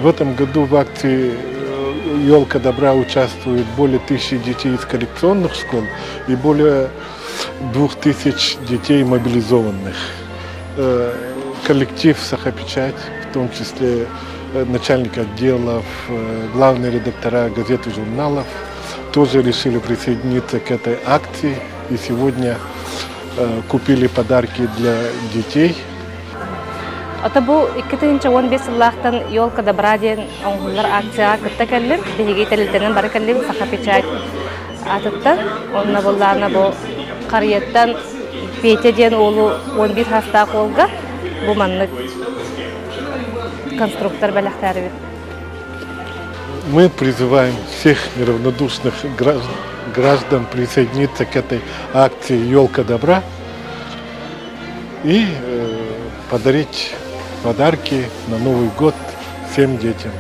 В этом году в акции «Елка добра» участвует более 1000 детей из коррекционных школ и более 2000 детей мобилизованных. Коллектив «Сахапечать», в том числе начальник отделов, главные редактора газет и журналов, тоже решили присоединиться к этой акции. И сегодня купили подарки для детей. Ото бу 2015 сыллаахтан «Елка добра» диэн оҥоһуллар акцияҕа кытта кэллим. Биһиги тэрилтэнэн бары кэллим Саха печать аатыттан. Онно буоллаҕына бу Харыйаттан Петя диэн уолу 11 саастаах уолга бу маннык конструктор бэлэхтээрибит. Мы призываем всех неравнодушных граждан присоединиться к этой акции «Елка добра» и подарить подарки на Новый год всем детям.